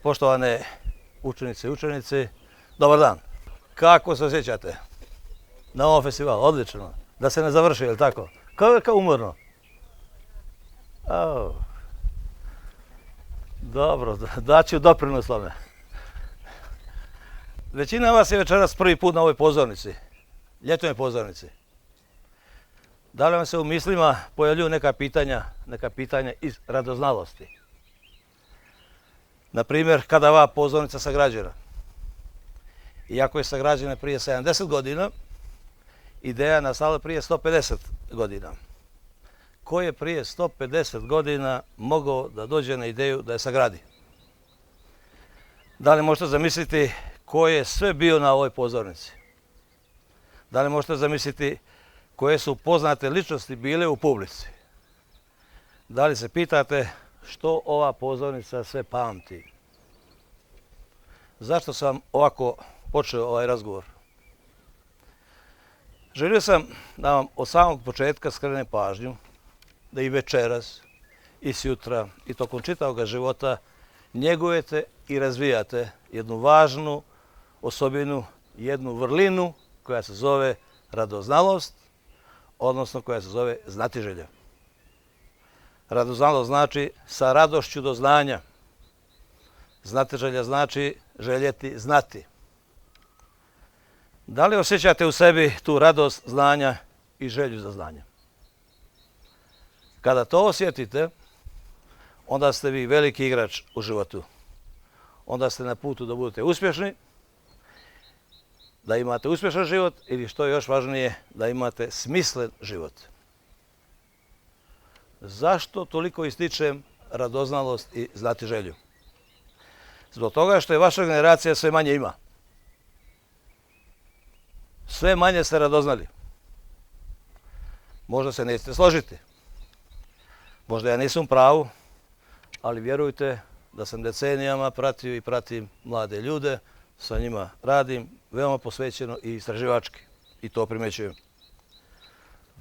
Poštovane učenice i učenici, dobar dan. Kako se osjećate na ovom festivalu? Odlično. Da se ne završi, je li tako? Kao umorno. Dobro, daću doprinos tome. Većina vas je večeras prvi put na ovoj pozornici, ljetnoj pozornici. Da li vam se u mislima pojavljuju neka pitanja iz radoznalosti? Naprimjer, kada ova pozornica sagrađena? Iako je sagrađena prije 70 godina, ideja nastala prije 150 godina. Ko je prije 150 godina mogao da dođe na ideju da je sagradi? Da li možete zamisliti ko je sve bio na ovoj pozornici? Da li možete zamisliti koje su poznate ličnosti bile u publici? Da li se pitate što ova pozornica sve pamti? Zašto sam ovako počeo ovaj razgovor? Želio sam da vam od samog početka skrenem pažnju da i večeras, i sutra, i tokom čitavog života njegujete i razvijate jednu važnu osobinu, jednu vrlinu koja se zove radoznalost, odnosno koja se zove znatiželja. Radoznalost znači sa radošću do znanja. Znatiželja znači željeti znati. Da li osjećate u sebi tu radost znanja i želju za znanje? Kada to osjetite, onda ste vi veliki igrač u životu. Onda ste na putu da budete uspješni, da imate uspješan život ili što je još važnije, da imate smislen život. Zašto toliko ističem radoznalost i znatiželju? Zbog toga što je vaša generacija sve manje ima. Sve manje ste radoznali. Možda se nećete složiti. Možda ja nisam u pravu, ali vjerujte da sam decenijama pratio i pratim mlade ljude, sa njima radim veoma posvećeno i istraživački. I to primećujem.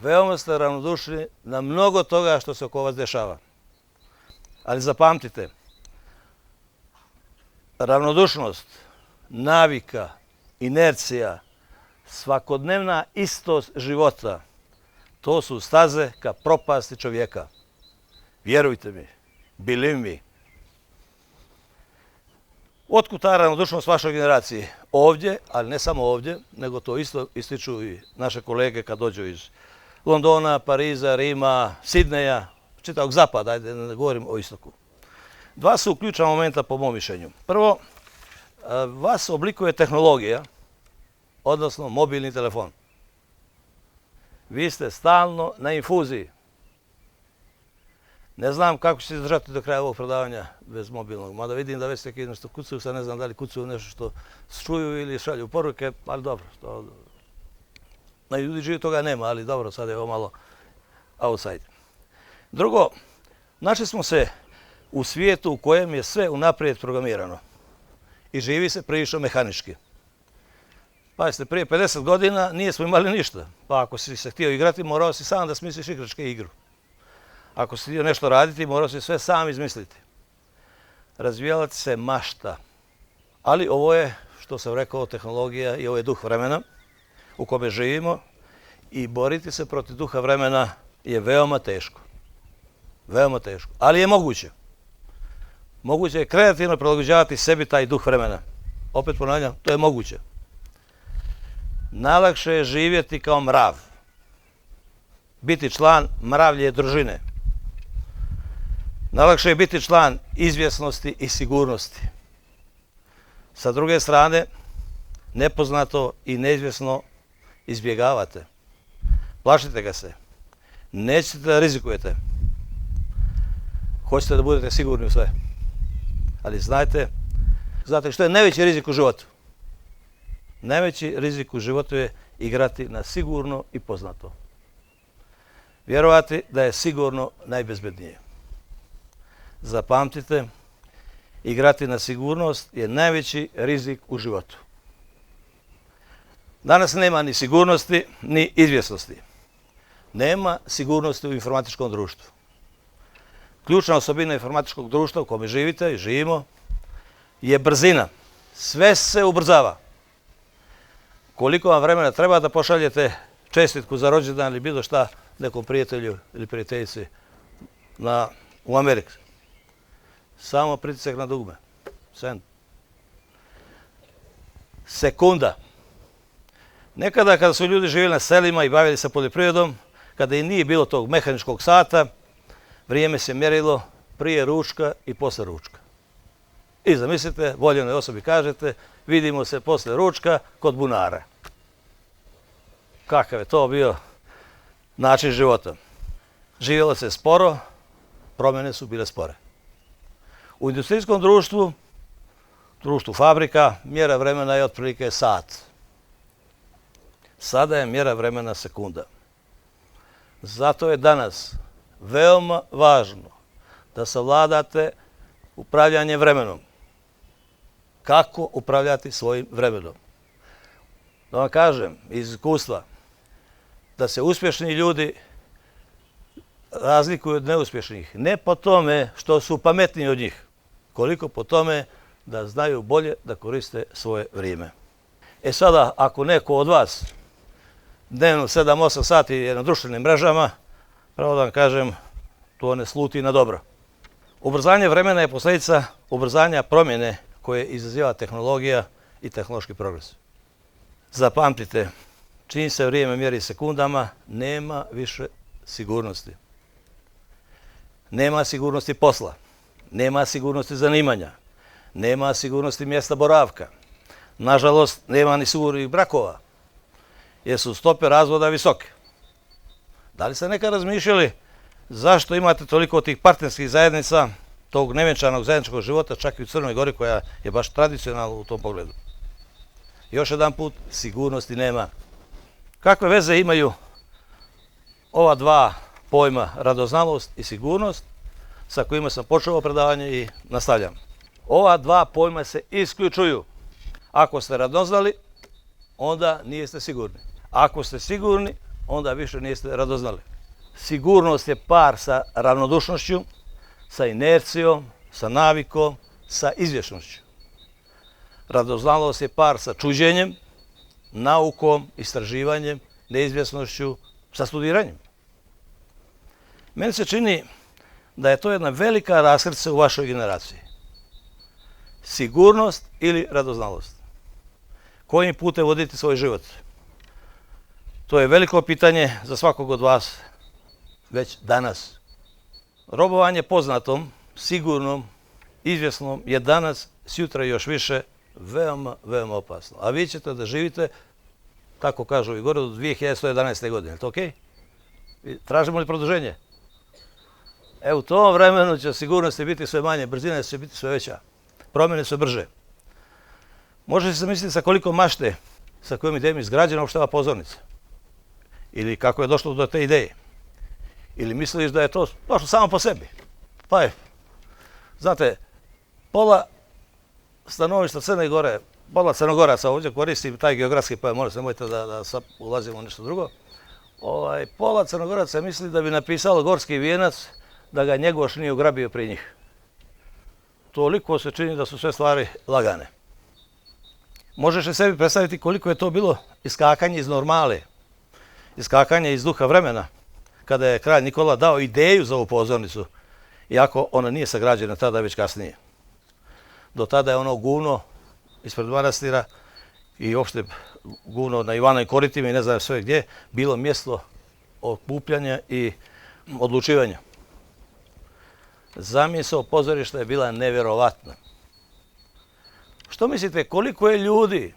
Veoma ste ravnodušni na mnogo toga što se oko vas dešava. Ali zapamtite, ravnodušnost, navika, inercija, svakodnevna istost života, to su staze ka propasti čovjeka. Vjerujte mi, believe me. Otkud ta ravnodušnost vašoj generaciji? Ovdje, ali ne samo ovdje, nego to isto ističu i naše kolege kad dođu iz Londona, Pariza, Rima, Sidneja, čitavog zapada, ajde ne govorim o istoku. Dva su ključna momenta po mom mišljenju. Prvo, vas oblikuje tehnologija, odnosno mobilni telefon. Vi ste stalno na infuziji. Ne znam kako ćete izdržati do kraja ovog predavanja bez mobilnog. Mada vidim da već neki nešto kucaju, sad ne znam da li kucaju nešto što čuju ili šalju poruke, ali dobro. Na ljudi živi toga nema, ali dobro, sad je ovo malo outside. Drugo, našli smo se u svijetu u kojem je sve unaprijed programirano i živi se prilično mehanički. Pazite, prije 50 godina nismo imali ništa, pa ako si se htio igrati, morao si sam da smisliš igračke igru. Ako si htio nešto raditi, morao si sve sam izmisliti. Razvijala se mašta. Ali ovo je, što sam rekao, tehnologija i ovo je duh vremena u kome živimo i boriti se protiv duha vremena je veoma teško. Veoma teško, ali je moguće. Moguće je kreativno prilagođavati sebi taj duh vremena. Opet ponavljam, to je moguće. Najlakše je živjeti kao mrav. Biti član mravlje družine. Najlakše je biti član izvjesnosti i sigurnosti. Sa druge strane, nepoznato i neizvjesno izbjegavate. Plašite ga se. Nećete da rizikujete. Hoćete da budete sigurni u sve. Ali znate što je najveći rizik u životu? Najveći rizik u životu je igrati na sigurno i poznato. Vjerovati da je sigurno najbezbednije. Zapamtite, igrati na sigurnost je najveći rizik u životu. Danas nema ni sigurnosti, ni izvjesnosti. Nema sigurnosti u informatičkom društvu. Ključna osobina informatičkog društva u kome živite i živimo je brzina. Sve se ubrzava. Koliko vam vremena treba da pošaljete čestitku za rođendan ili bilo šta nekom prijatelju ili prijateljici u Ameriku? Samo pritisak na dugme. Send. Sekunda. Nekada kada su ljudi živjeli na selima i bavili se poljoprivredom, kada i nije bilo tog mehaničkog sata, vrijeme se mjerilo prije ručka i posle ručka. I zamislite, voljenoj osobi kažete, vidimo se posle ručka kod bunara. Kakav je to bio način života? Živjelo se sporo, promjene su bile spore. U industrijskom društvu, društvu fabrika, mjera vremena je otprilike sat. Sada je mjera vremena sekunda. Zato je danas veoma važno da savladate upravljanje vremenom. Kako upravljati svojim vremenom? Da vam kažem iz iskustva da se uspješni ljudi razlikuju od neuspješnih. Ne po tome što su pametniji od njih, koliko po tome da znaju bolje da koriste svoje vrijeme. E sada, ako neko od vas dnevno 7-8 sati je na društvenim mrežama, pravo da vam kažem, to ne sluti na dobro. Ubrzanje vremena je posljedica ubrzanja promjene koje izaziva tehnologija i tehnološki progres. Zapamtite, čim se vrijeme mjeri sekundama, nema više sigurnosti. Nema sigurnosti posla, nema sigurnosti zanimanja, nema sigurnosti mjesta boravka. Nažalost, nema ni sigurnih brakova, jer su stope razvoda visoke. Da li ste nekad razmišljali zašto imate toliko tih partnerskih zajednica, tog nevjenčanog zajedničkog života, čak i u Crnoj Gori, koja je baš tradicionalna u tom pogledu? Još jedan put, sigurnosti nema. Kakve veze imaju ova dva pojma, radoznalost i sigurnost, sa kojima sam počeo predavanje i nastavljam? Ova dva pojma se isključuju. Ako ste radoznali, onda niste sigurni. Ako ste sigurni, onda više niste radoznali. Sigurnost je par sa ravnodušnošću, sa inercijom, sa navikom, sa izvješnošću. Radoznalost je par sa čuđenjem, naukom, istraživanjem, neizvjesnošću, sa studiranjem. Meni se čini da je to jedna velika raskrsnica u vašoj generaciji. Sigurnost ili radoznalost? Kojim putem voditi svoj život? To je veliko pitanje za svakog od vas već danas. Robovanje poznatom, sigurnom, izvjesnom je danas, sutra još više, veoma, veoma opasno. A vi ćete da živite, tako kažu i gore, do 2111. godine. Je to okej? Tražimo li produženje? U tom vremenu će sigurnosti biti sve manje, brzina će biti sve veća, promjene sve brže. Možete se misliti sa koliko mašte, sa kojom idejom izgrađena uopšte ova pozornica? Ili kako je došlo do te ideje? Ili misliš da je to došlo samo po sebi? Pa je, znate, pola stanovišta Crne Gore, pola Crnogoraca, ovdje koristim taj geografski pojem, molim se, nemojte da sad ulazimo u nešto drugo. Pola Crnogoraca misli da bi napisalo Gorski vijenac da ga Njegoš nije ugrabio pri njih. Toliko se čini da su sve stvari lagane. Možeš li sebi predstaviti koliko je to bilo iskakanje iz normale, iskakanje iz duha vremena, kada je kralj Nikola dao ideju za ovu pozornicu, iako ona nije sagrađena tada, već kasnije. Do tada je ono guvno ispred manastira i uopšte guvno na Ivanovim koritima i ne znam sve gdje, bilo mjesto okupljanja i odlučivanja. Zamisao pozorišta je bila nevjerovatna. Što mislite, koliko je ljudi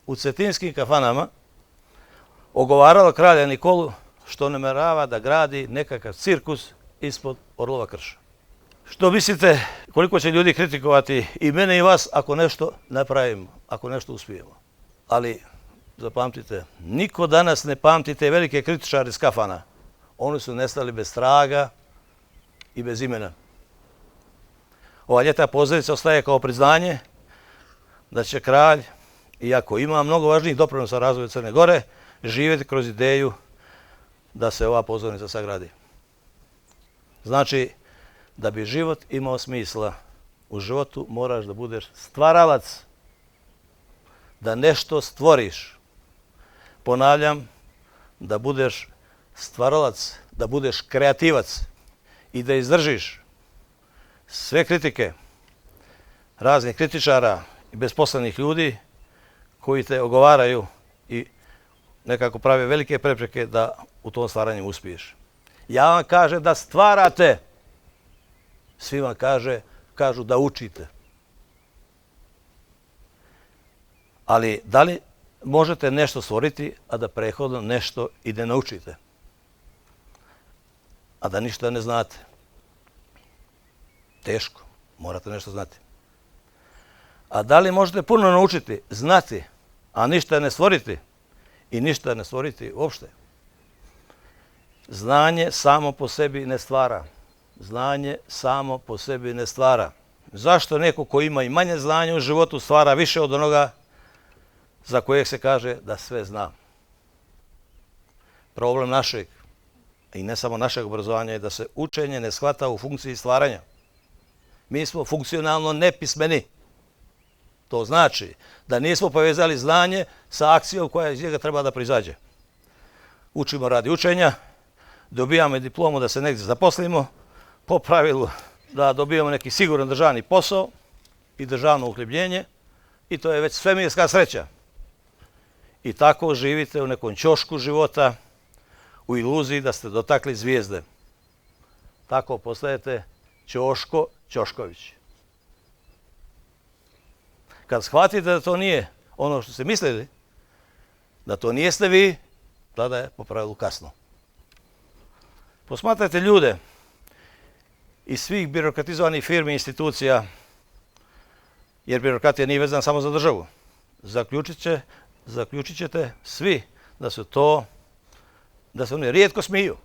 u cetinskim kafanama ogovaralo kralja Nikolu što namjerava da gradi nekakav cirkus ispod Orlova krša? Što mislite, koliko će ljudi kritikovati i mene i vas ako nešto napravimo, ako nešto uspijemo? Ali, zapamtite, niko danas ne pamti te velike kritičare iz kafana. Oni su nestali bez traga i bez imena. Ova ljeta pozorica ostaje kao priznanje da će kralj, iako ima mnogo važnijih doprinosa razvoju Crne Gore, živjeti kroz ideju da se ova pozornica sagradi. Znači, da bi život imao smisla, u životu moraš da budeš stvaralac, da nešto stvoriš. Ponavljam, da budeš stvaralac, da budeš kreativac i da izdržiš sve kritike raznih kritičara i besposlenih ljudi koji te ogovaraju i nekako prave velike prepreke da u tom stvaranju uspiješ. Ja vam kažem da stvarate, svi vam kažu da učite. Ali da li možete nešto stvoriti, a da prethodno nešto i ne naučite? A da ništa ne znate? Teško, morate nešto znati. A da li možete puno naučiti, znati, a ništa ne stvoriti? I ništa ne stvoriti uopšte? Znanje samo po sebi ne stvara. Znanje samo po sebi ne stvara. Zašto neko ko ima i manje znanja u životu stvara više od onoga za kojeg se kaže da sve zna? Problem našeg, i ne samo našeg obrazovanja, je da se učenje ne shvata u funkciji stvaranja. Mi smo funkcionalno nepismeni. To znači da nismo povezali znanje sa akcijom koja iz njega treba da proizađe. Učimo radi učenja, dobijamo diplomu da se negdje zaposlimo, po pravilu da dobijamo neki siguran državni posao i državno uhljebljenje, i to je već svemirska sreća. I tako živite u nekom ćošku života, u iluziji da ste dotakli zvijezde. Tako postajete Ćoško Ćošković. Kad shvatite da to nije ono što ste mislili, da to nijeste vi, tada je po pravilu kasno. Posmatrajte ljude iz svih birokratizovanih firmi i institucija, jer birokratija nije vezana samo za državu. Zaključit ćete svi da se oni rijetko smiju,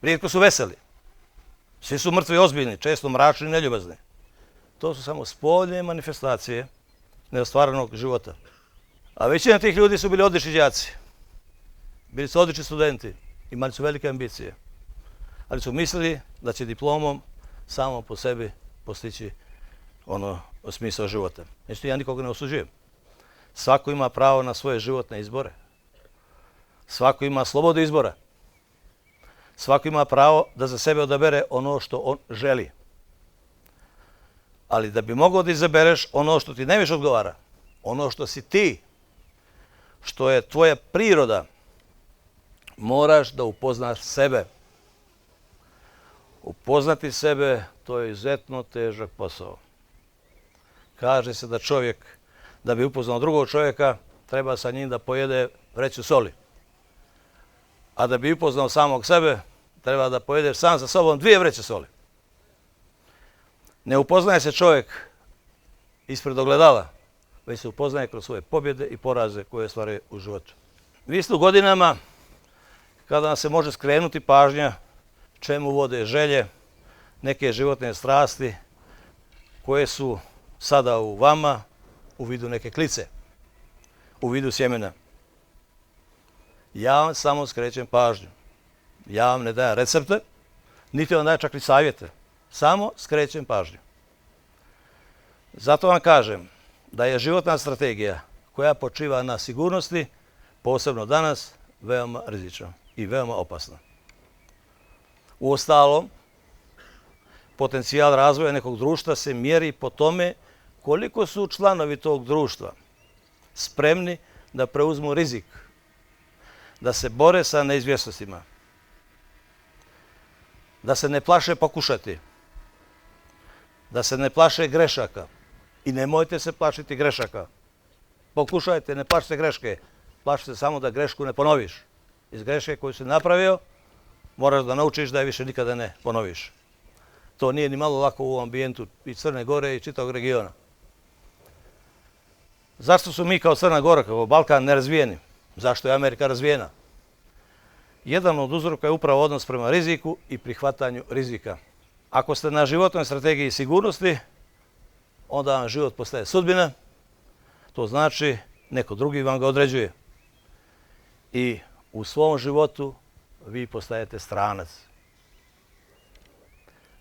rijetko su veseli. Svi su mrtvi i ozbiljni, često mračni i neljubazni. To su samo spoljne manifestacije neostvarenog života. A većina tih ljudi su bili odlični đaci. Bili su odlični studenti, imali su velike ambicije. Ali su mislili da će diplomom samo po sebi postići smisao života. Znači, ja nikoga ne osuđujem. Svako ima pravo na svoje životne izbore. Svako ima slobodu izbora. Svako ima pravo da za sebe odabere ono što on želi. Ali da bi mogao da izabereš ono što ti najviše odgovara, ono što si ti, što je tvoja priroda, moraš da upoznaš sebe. Upoznati sebe, to je izuzetno težak posao. Kaže se da čovjek, da bi upoznao drugog čovjeka, treba sa njim da pojede vreću soli. A da bi upoznao samog sebe, treba da pojedeš sam sa sobom 2 vreće soli. Ne upoznaje se čovjek ispred ogledala, već se upoznaje kroz svoje pobjede i poraze koje stvaraju u životu. Vi ste u godinama kada vam se može skrenuti pažnja čemu vode želje, neke životne strasti koje su sada u vama u vidu neke klice, u vidu sjemena. Ja vam samo skrećem pažnju. Ja vam ne dajem recepte, niti vam dajem čak ni savjete. Samo skrećem pažnju. Zato vam kažem da je životna strategija koja počiva na sigurnosti, posebno danas, veoma rizična i veoma opasna. Uostalom, potencijal razvoja nekog društva se mjeri po tome koliko su članovi tog društva spremni da preuzmu rizik, da se bore sa neizvjesnostima, da se ne plaše pokušati, da se ne plaše grešaka. I nemojte se plašiti grešaka. Pokušajte, ne plašite greške. Plašite samo da grešku ne ponoviš. Iz greške koju si napravio, moraš da naučiš da je više nikada ne ponoviš. To nije ni malo lako u ambijentu i Crne Gore i čitavog regiona. Zašto su mi kao Crna Gora, kao Balkan nerazvijeni? Zašto je Amerika razvijena? Jedan od uzroka je upravo odnos prema riziku i prihvatanju rizika. Ako ste na životnoj strategiji sigurnosti, onda vam život postaje sudbina, to znači neko drugi vam ga određuje. I u svom životu vi postajete stranac.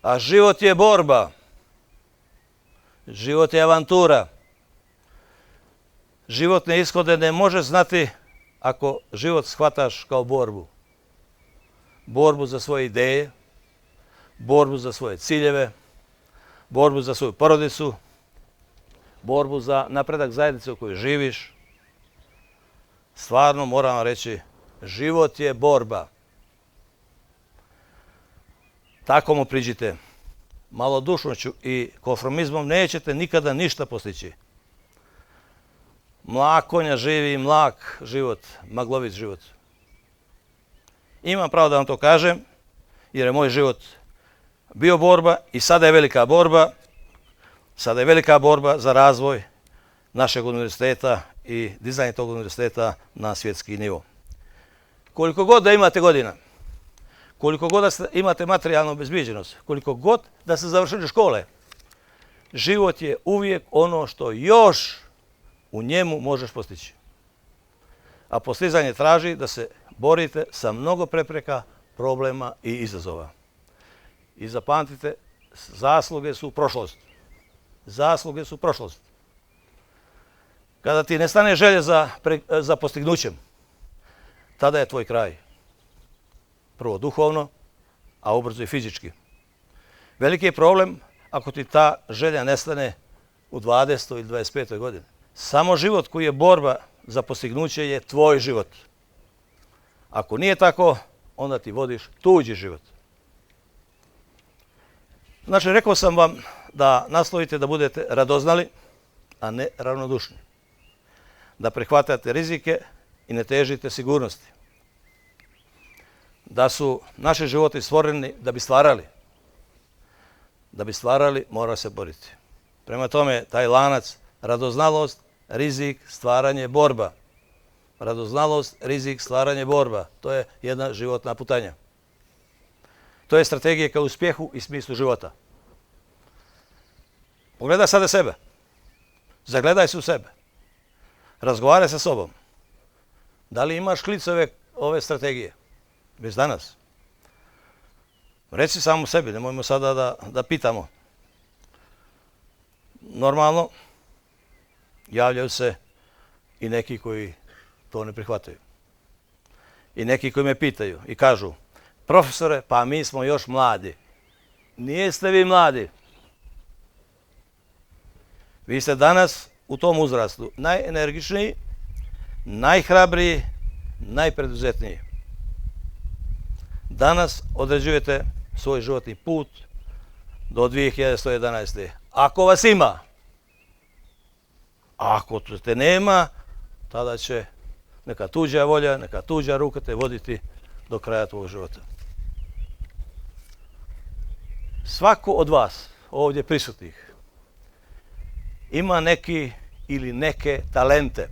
A život je borba. Život je avantura. Životne ishode ne možeš znati ako život shvataš kao borbu. Borbu za svoje ideje, borbu za svoje ciljeve, borbu za svoju porodicu, borbu za napredak zajednice u kojoj živiš. Stvarno moram vam reći, život je borba. Tako mu priđite. Malodušnošću i konformizmom nećete nikada ništa postići. Mlak konja živi mlak život, maglovit život. Imam pravo da vam to kažem, jer je moj život bio borba i sada je velika borba. Sada je velika borba za razvoj našeg univerziteta i dizajn tog univerziteta na svjetski nivo. Koliko god da imate godina, koliko god da imate materijalnu obezbijeđenost, koliko god da ste završili škole, život je uvijek ono što još u njemu možeš postići. A postizanje traži da se borite sa mnogo prepreka, problema i izazova. I zapamtite, zasluge su prošlost. Zasluge su prošlost. Kada ti nestane želje za postignućem, tada je tvoj kraj. Prvo duhovno, a ubrzo i fizički. Veliki je problem ako ti ta želja nestane u 20. ili 25. godini. Samo život koji je borba za postignuće je tvoj život. Ako nije tako, onda ti vodiš tuđi život. Znači, rekao sam vam da nastojite da budete radoznali, a ne ravnodušni. Da prihvatate rizike i ne težite sigurnosti. Da su naši životi stvoreni da bi stvarali. Da bi stvarali, mora se boriti. Prema tome, taj lanac, radoznalost, rizik, stvaranje, borba. Radoznalost, rizik, stvaranje, borba. To je jedna životna putanja. To je strategija ka uspjehu i smislu života. Pogledaj sada sebe. Zagledaj se u sebe. Razgovaraj sa sobom. Da li imaš klicove ove strategije? Već danas. Reci samo sebi, nemojmo sada da pitamo. Normalno, javljaju se i neki koji to ne prihvataju. I neki koji me pitaju i kažu, profesore, pa mi smo još mladi. Nijeste vi mladi. Vi ste danas u tom uzrastu najenergičniji, najhrabriji, najpreduzetniji. Danas određujete svoj životni put do 2111. Ako vas ima, a ako te nema, tada će neka tuđa volja, neka tuđa ruka te voditi do kraja tvojeg života. Svako od vas ovdje prisutnih ima neki ili neke talente.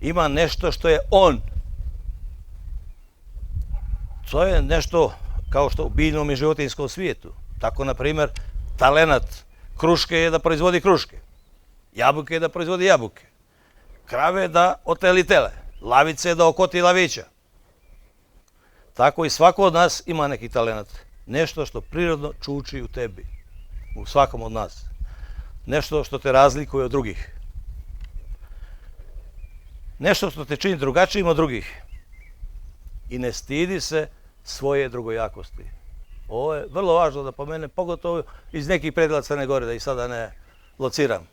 Ima nešto što je on. To je nešto kao što u biljnom i životinjskom svijetu. Tako, na primjer, talenat kruške je da proizvodi kruške. Jabuke je da proizvodi jabuke. Krave da oteli tele. Lavice da okoti lavića. Tako i svako od nas ima neki talenat. Nešto što prirodno čuči u tebi. U svakom od nas. Nešto što te razlikuje od drugih. Nešto što te čini drugačijim od drugih. I ne stidi se svoje drugojakosti. Ovo je vrlo važno da pomenem, pogotovo iz nekih predjela Crne Gore, da ih sada ne lociram.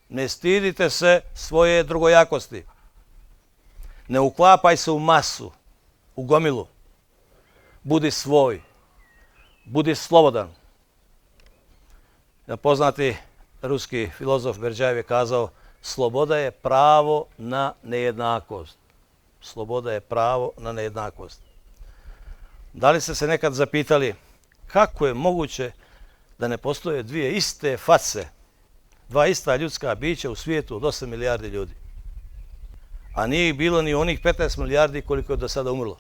Ne stidite se svoje drugojakosti. Ne uklapaj se u masu, u gomilu. Budi svoj. Budi slobodan. Poznati ruski filozof Berdjajev je kazao, sloboda je pravo na nejednakost. Sloboda je pravo na nejednakost. Da li ste se nekad zapitali kako je moguće da ne postoje dvije iste face, dva ista ljudska bića u svijetu od 8 milijardi ljudi? A nije ih bilo ni onih 15 milijardi koliko je do sada umrlo.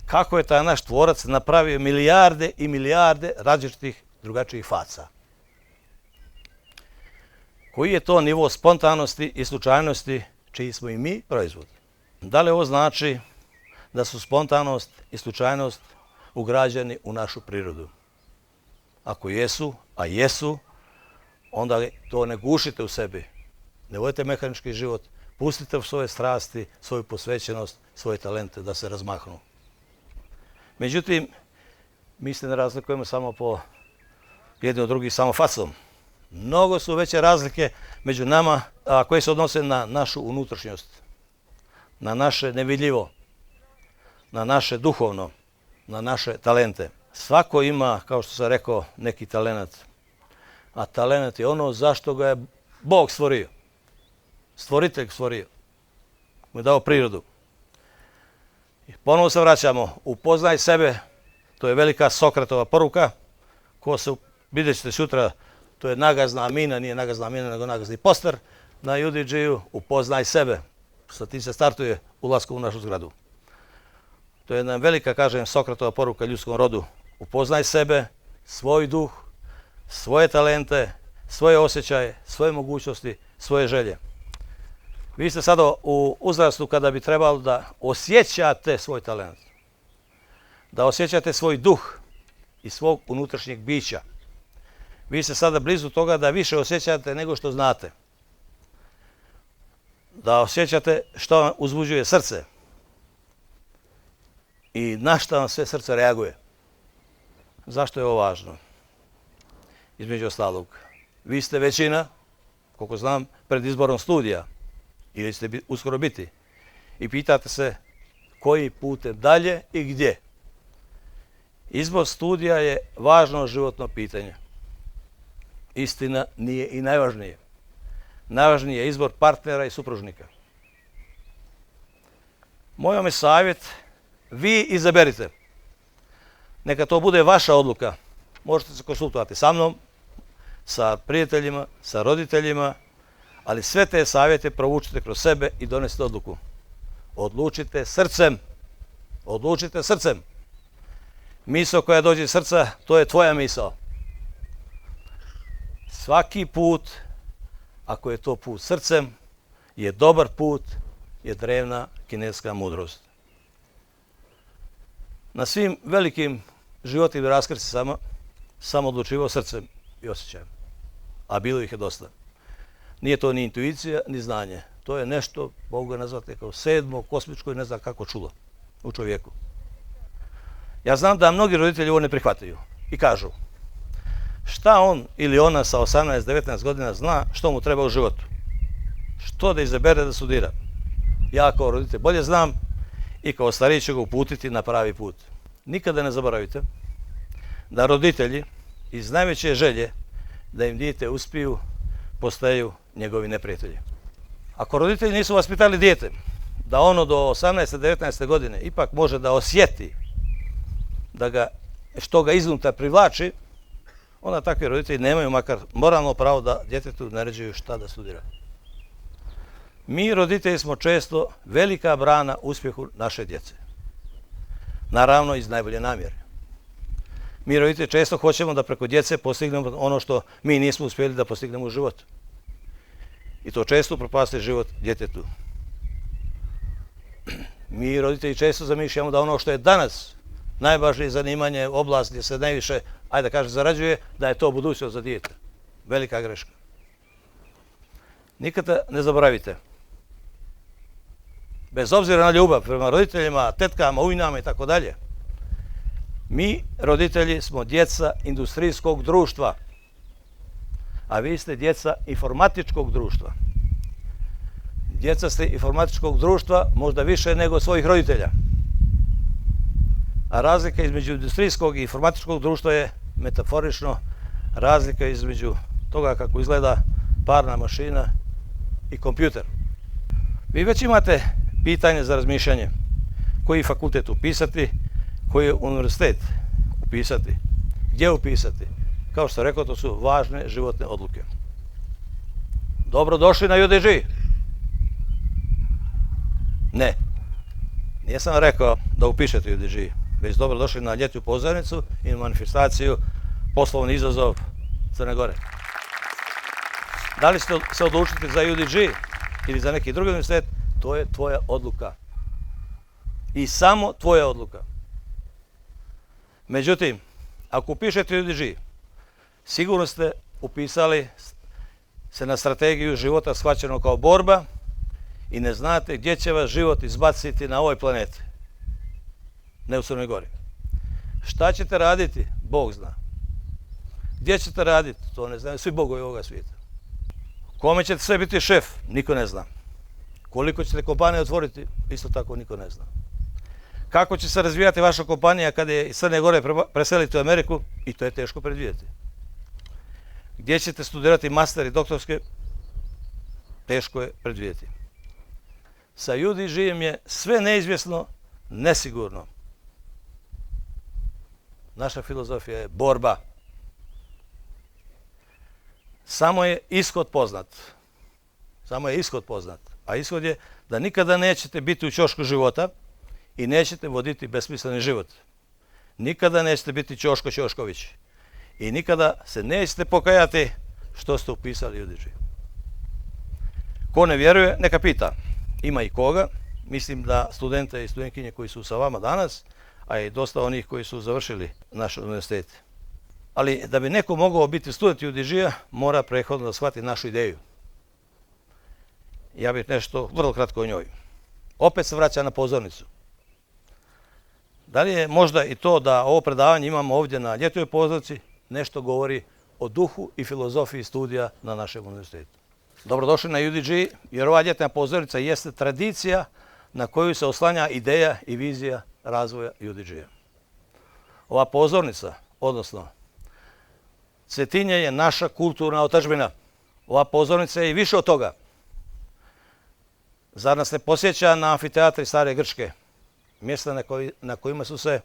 Kako je taj naš tvorac napravio milijarde i milijarde različitih drugačijih faca? Koji je to nivo spontanosti i slučajnosti čiji smo i mi proizvod? Da li ovo znači da su spontanost i slučajnost ugrađeni u našu prirodu? Ako jesu, a jesu, onda to ne gušite u sebi. Ne vodite mehanički život, pustite u svoje strasti, svoju posvećenost, svoje talente da se razmahnu. Međutim, mi se ne razlikujemo samo po jedni od drugih samo facom. Mnogo su veće razlike među nama koje se odnose na našu unutrašnjost, na naše nevidljivo, na naše duhovno, na naše talente. Svako ima, kao što sam rekao, neki talenat. A talenat je ono zašto ga je Bog stvorio. Stvoritelj stvorio. Mu je dao prirodu. I ponovo se vraćamo. Upoznaj sebe. To je velika Sokratova poruka. Vidjet ćete sutra, to je nagazna amina, nije nagazna amina, nego nagazni poster na UDG-u. Upoznaj sebe. Sa tim se startuje ulaskom u našu zgradu. To je jedna velika, kažem, Sokratova poruka ljudskom rodu. Upoznaj sebe, svoj duh, svoje talente, svoje osjećaje, svoje mogućnosti, svoje želje. Vi ste sada u uzrastu kada bi trebalo da osjećate svoj talent, da osjećate svoj duh i svog unutrašnjeg bića. Vi ste sada blizu toga da više osjećate nego što znate. Da osjećate što vam uzbuđuje srce i na što vam sve srce reaguje. Zašto je ovo važno? Između ostalog, vi ste većina, koliko znam, pred izborom studija, ili ćete uskoro biti, i pitate se koji putem dalje i gdje. Izbor studija je važno životno pitanje. Istina nije i najvažnije. Najvažniji je izbor partnera i supružnika. Moj vam je savjet, vi izaberite. Neka to bude vaša odluka. Možete se konsultovati sa mnom, sa prijateljima, sa roditeljima, ali sve te savjete provučite kroz sebe i donesite odluku. Odlučite srcem. Odlučite srcem. Misao koja dođe iz srca, to je tvoja misao. Svaki put, ako je to put srcem, je dobar put, je drevna kineska mudrost. Na svim velikim životnim raskrsicama sam odlučivao srcem i osjećajem, a bilo ih je dosta. Nije to ni intuicija, ni znanje. To je nešto, mogu ga nazvati kao sedmo, kosmičko i ne znam kako čulo u čovjeku. Ja znam da mnogi roditelji ovo ne prihvataju i kažu šta on ili ona sa 18-19 godina zna što mu treba u životu. Što da izabere da studira. Ja kao roditelj bolje znam i kao stariji ću ga uputiti na pravi put. Nikada ne zaboravite da roditelji iz najveće želje da im dijete uspiju postaju njegovi neprijatelji. Ako roditelji nisu vaspitali dijete da ono do 18-19 godine ipak može da osjeti da što ga iznutar privlači, onda takvi roditelji nemaju makar moralno pravo da djetetu naređuju šta da studira. Mi roditelji smo često velika brana uspjehu naše djece. Naravno iz najbolje namjere. Mi roditelji često hoćemo da preko djece postignemo ono što mi nismo uspjeli da postignemo u životu. I to često propasti život djetetu. Mi roditelji često zamišljamo da ono što je danas najvažnije zanimanje, oblast gdje se najviše, ajde da kažem, zarađuje, da je to budućnost za dijete. Velika greška. Nikada ne zaboravite. Bez obzira na ljubav prema roditeljima, tetkama, ujnama i tako dalje, mi, roditelji, smo djeca industrijskog društva, a vi ste djeca informatičkog društva. Djeca ste informatičkog društva možda više nego svojih roditelja. A razlika između industrijskog i informatičkog društva je metaforično razlika između toga kako izgleda parna mašina i kompjuter. Vi već imate pitanje za razmišljanje. Koji fakultet upisati, koji univerzitet upisati, gdje upisati. Kao što rekao, to su važne životne odluke. Dobrodošli na UDG. Ne, nisam rekao da upišete UDG, već dobrodošli na ljetnu pozornicu i manifestaciju poslovni izazov Crne Gore. Da li ste se odlučiti za UDG ili za neki drugi univerzitet, to je tvoja odluka. I samo tvoja odluka. Međutim, ako upišete UDG, Sigurno ste upisali se na strategiju života shvaćeno kao borba i ne znate gdje će vas život izbaciti na ovoj planeti. Ne u Crnoj Gori. Šta ćete raditi? Bog zna. Gdje ćete raditi? To ne znaju svi bogovi ovoga svijeta. Kome ćete sve biti šef? Niko ne zna. Koliko ćete kompanije otvoriti? Isto tako niko ne zna. Kako će se razvijati vaša kompanija kada je iz Crne Gore preseliti u Ameriku? I to je teško predvidjeti. Gdje ćete studirati master i doktorske? Teško je predvidjeti. Sa UDG-em je sve neizvjesno, nesigurno. Naša filozofija je borba. Samo je ishod poznat. Samo je ishod poznat. A ishod je da nikada nećete biti u ćošku života i nećete voditi besmisleni život. Nikada nećete biti Ćoško Ćošković. I nikada se nećete pokajati što ste upisali UDG. Ko ne vjeruje, neka pita. Ima i koga. Mislim da studente i studentkinje koji su sa vama danas, a i dosta onih koji su završili naš univerzitet. Ali da bi neko mogao biti student UDG-a, mora prethodno da shvati našu ideju. Ja bih nešto vrlo kratko o njoj. Opet se vraća na pozornicu. Da li je možda i to da ovo predavanje imamo ovdje na ljetovoj pozornici nešto govori o duhu i filozofiji studija na našem univerzitetu. Dobrodošli na UDG, jer ova ljetna pozornica jeste tradicija na koju se oslanja ideja i vizija razvoja UDG-a. Ova pozornica, odnosno Cetinje, je naša kulturna otadžbina. Ova pozornica je i više od toga. Zar nas ne podsjeća na amfiteatri Stare Grčke, mjesta na kojima su se,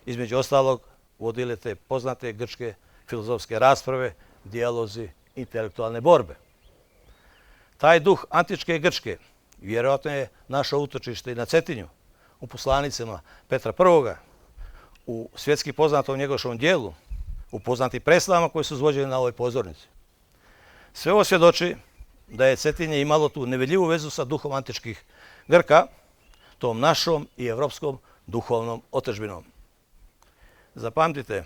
između ostalog, vodile te poznate grčke filozofske rasprave, dijalozi, intelektualne borbe. Taj duh antičke Grčke vjerojatno je naše utočište i na Cetinju, u poslanicama Petra I, u svjetski poznatom njegovom dijelu, u poznatim predstavama koje su izvođene na ovoj pozornici. Sve ovo svjedoči da je Cetinje imalo tu nevidljivu vezu sa duhom antičkih Grka, tom našom i evropskom duhovnom otadžbinom. Zapamtite,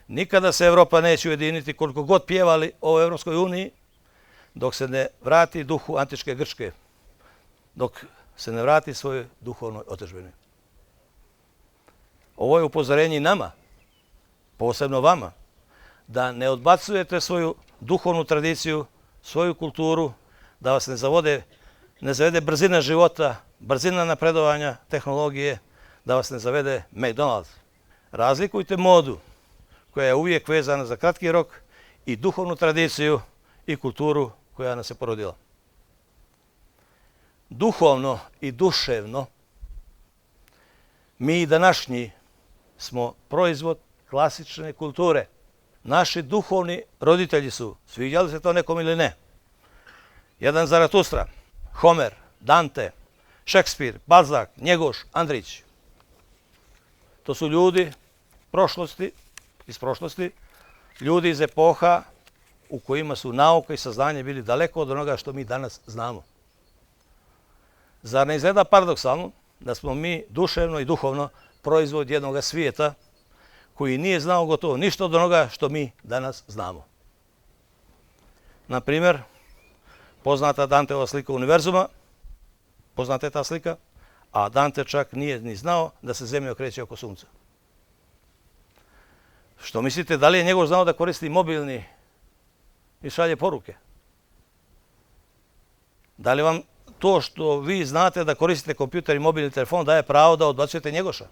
nikada se Evropa neće ujediniti koliko god pjevali o Evropskoj uniji, dok se ne vrati duhu antičke Grčke, dok se ne vrati svojoj duhovnoj otadžbini. Ovo je upozorenje i nama, posebno vama, da ne odbacujete svoju duhovnu tradiciju, svoju kulturu, da vas ne zavede brzina života, brzina napredovanja, tehnologije, da vas ne zavede McDonald's. Razlikujte modu koja je uvijek vezana za kratki rok i duhovnu tradiciju i kulturu koja nas je porodila. Duhovno i duševno mi današnji smo proizvod klasične kulture. Naši duhovni roditelji su, sviđali se to nekom ili ne, jedan Zaratustra, Homer, Dante, Šekspir, Balzak, Njegoš, Andrić. To su ljudi iz prošlosti, ljudi iz epoha u kojima su nauka i saznanje bili daleko od onoga što mi danas znamo. Zar ne izgleda paradoksalno da smo mi duševno i duhovno proizvod jednog svijeta koji nije znao gotovo ništa od onoga što mi danas znamo? Na primjer, poznata Danteova slika univerzuma, poznata je ta slika, a Dante čak nije ni znao da se zemlja okreće oko sunca. Što mislite, da li je njegov znao da koristi mobilni i šalje poruke? Da li vam to što vi znate da koristite kompjuter i mobilni telefon daje pravo da odbacujete Njegoša?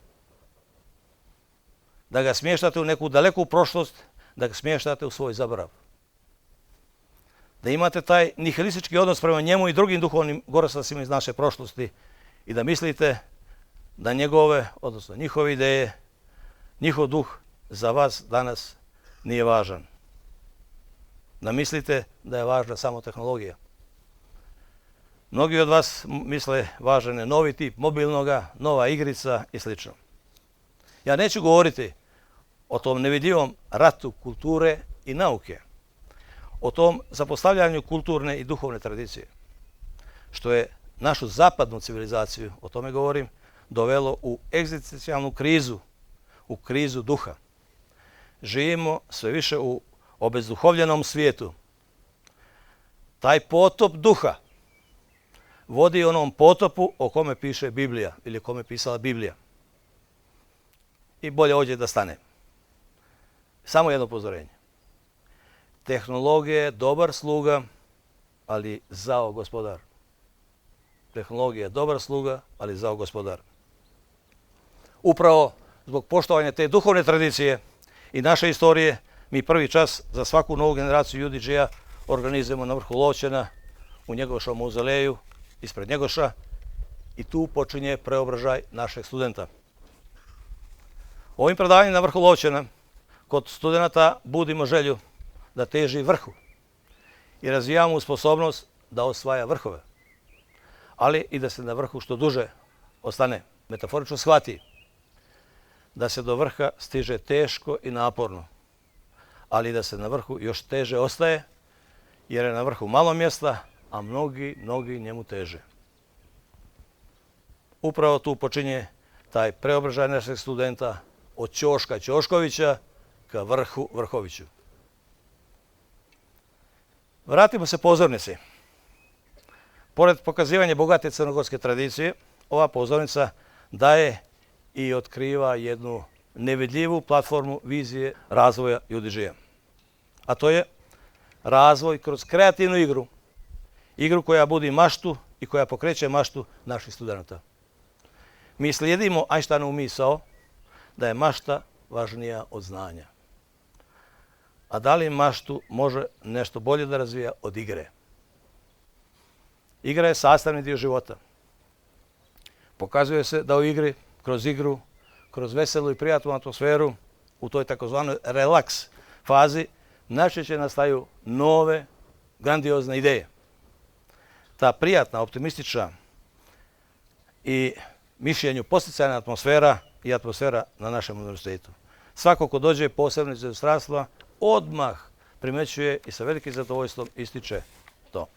Da ga smještate u neku daleku prošlost, da ga smještate u svoj zaborav? Da imate taj nihilistički odnos prema njemu i drugim duhovnim gorostasima iz naše prošlosti i da mislite da njihove ideje, njihov duh za vas danas nije važan. Da mislite da je važna samo tehnologija. Mnogi od vas misle važan je novi tip mobilnoga, nova igrica i sl. Ja neću govoriti o tom nevidljivom ratu kulture i nauke, o tom zapostavljanju kulturne i duhovne tradicije, što je našu zapadnu civilizaciju, o tome govorim, dovelo u egzistencijalnu krizu, u krizu duha. Živimo sve više u obezduhovljenom svijetu, taj potop duha vodi onom potopu o kome piše Biblija ili o kome pisala Biblija. I bolje ovdje da stane. Samo jedno upozorenje. Tehnologija je dobar sluga, ali zao gospodar. Tehnologija je dobar sluga, ali zao gospodar. Upravo zbog poštovanja te duhovne tradicije i naše istorije, mi prvi čas za svaku novu generaciju UDG-a organizujemo na vrhu Lovćena, u Njegošom mauzoleju, ispred Njegoša, i tu počinje preobražaj našeg studenta. Ovim predavanjem na vrhu Lovćena kod studenta budimo želju da teži vrhu i razvijamo sposobnost da osvaja vrhove, ali i da se na vrhu što duže ostane. Metaforično shvati da se do vrha stiže teško i naporno, ali da se na vrhu još teže ostaje, jer je na vrhu malo mjesta, a mnogi njemu teže. Upravo tu počinje taj preobražaj našeg studenta od ćoška Ćoškovića ka vrhu Vrhoviću. Vratimo se pozornici. Pored pokazivanja bogate crnogorske tradicije, ova pozornica daje i otkriva jednu nevidljivu platformu vizije razvoja UDG-a. A to je razvoj kroz kreativnu igru. Igru koja budi maštu i koja pokreće maštu naših studenta. Mi slijedimo Einsteinovu misao da je mašta važnija od znanja. A da li maštu može nešto bolje da razvija od igre? Igra je sastavni dio života. Pokazuje se da u igri, kroz veselu i prijatnu atmosferu, u toj takozvanoj relaks fazi, najčešće nastaju nove, grandiozne ideje. Ta prijatna, optimistična i mišljenju posticajna atmosfera i atmosfera na našem univerzitetu. Svako ko dođe posebno iz inostranstva odmah primećuje i sa velikim zadovoljstvom ističe to.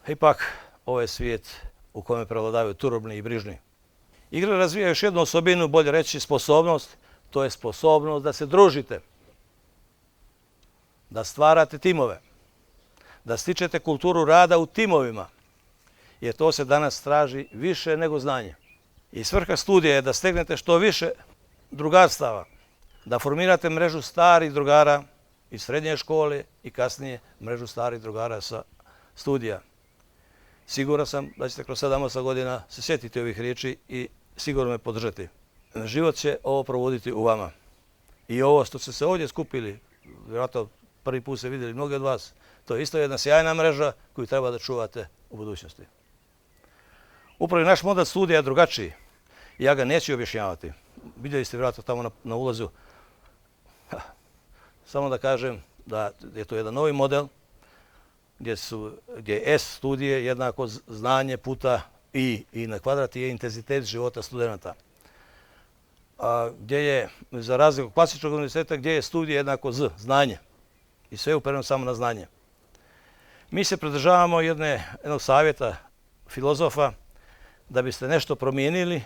Ipak, ovo je svijet u kojem prevladavaju turobni i brižni. Igra razvija još jednu osobinu, bolje reći sposobnost, to je sposobnost da se družite, da stvarate timove, da stičete kulturu rada u timovima, jer to se danas traži više nego znanje. I svrha studija je da stegnete što više drugarstava, da formirate mrežu starih drugara iz srednje škole i kasnije mrežu starih drugara sa studija. Siguran sam da ćete kroz 7-8 godina se sjetiti ovih riječi i sigurno me podržati. Život će ovo provoditi u vama. I ovo što ste se ovdje skupili, vjerojatno prvi put se vidjeli mnogi od vas, to je isto jedna sjajna mreža koju treba da čuvate u budućnosti. Upravo naš model studija je drugačiji. Ja ga neću objašnjavati. Vidjeli ste vjerojatno tamo na ulazu. Samo da kažem da je to jedan novi model gdje je S studije jednako znanje puta I na kvadrat je intenzitet života studenta. Gdje je, za razliku klasičnog univerziteta, gdje je studija jednako Z, znanje. I sve je upereno samo na znanje. Mi se pridržavamo jednog savjeta filozofa da biste nešto promijenili,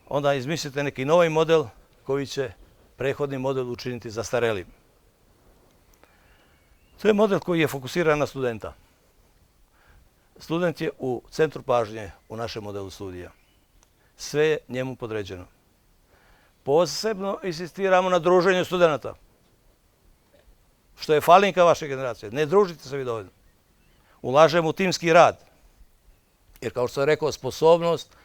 onda izmislite neki novi model koji će prethodni model učiniti zastarelim. To je model koji je fokusiran na studenta. Student je u centru pažnje u našem modelu studija. Sve je njemu podređeno. Posebno insistiramo na druženju studenta, što je falinka vaše generacije. Ne družite se vi dovoljno. Ulažemo u timski rad. Jer kao što sam rekao, sposobnost